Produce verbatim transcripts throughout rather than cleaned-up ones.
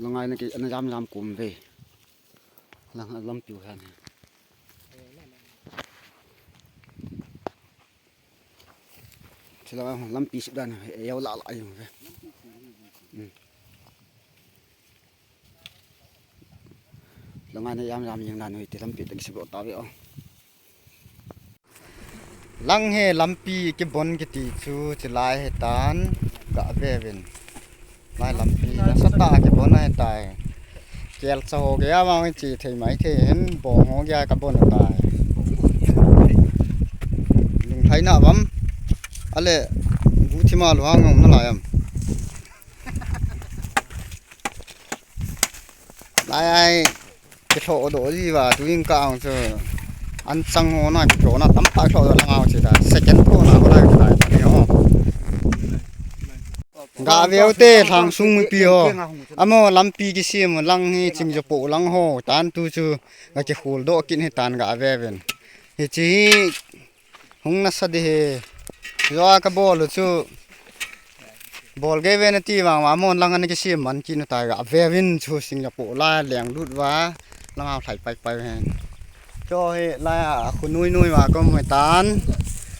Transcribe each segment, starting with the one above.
Langai na ki, ana jam jam kum ve. Lang, lampi u hen. Chila lampi sip dan, e, yau la la yung ve. Hmm. Langai na jam jam yung dan ve, te lampi ta kisip lo ta ve o. Lang hi lampi kibon kiti chu chilai hi tan, ga ve vin. Lai lampi nasatah a kibon ahi tai. Kelcha ho geiya vang chi thei mai thei hin bong ho geiya kabon atai. Lunglhai na vam. Ale, guthima luhang ngom na lai am. Lai ai, kilhoh doh ji va, tu in ka ang chu. An chang ho na, kilhoh na, tam pa kilhoh doh lang au chi ta. Second ko na ho lai ta, ta ni ho. Ga veu te, lhang sung mipi ho. Amo lampi kisem lang hi, ching jo po lang ho. Tan tu chu, ga kikhul doh kin hi tan ga ve vin. Hi chi hi, Hung nasa di hi. Jo a kabol u chu. Bol gei ve nati vang va mon lang ana kisem man kit u tai ga ve vin chu sing la po la leng lut va. Lang au thlai pai pai hen. Cho hi lai a khu nui nui va kom he tan.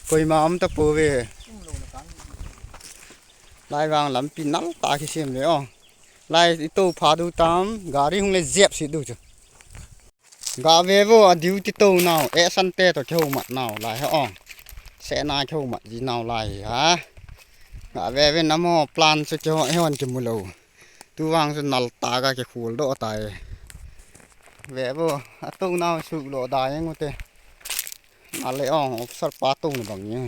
Koima um ta po ve. Lai vang lampi nal ta kisem le o. Lai i to pha du tam, gari hung le jep si du chu. Ga ve vo a duty to nau, e san te to kihou mat nau lai ha ong. Se na kihou mat ji nau lai ha. Ga ve ve na mo plan chu kihou hon kimu lo. Tu vang chu nal ta ga kikhul doh tai. Ve vo a to nau su lo da yang u te. Nal le ong officer pa to na bang ye.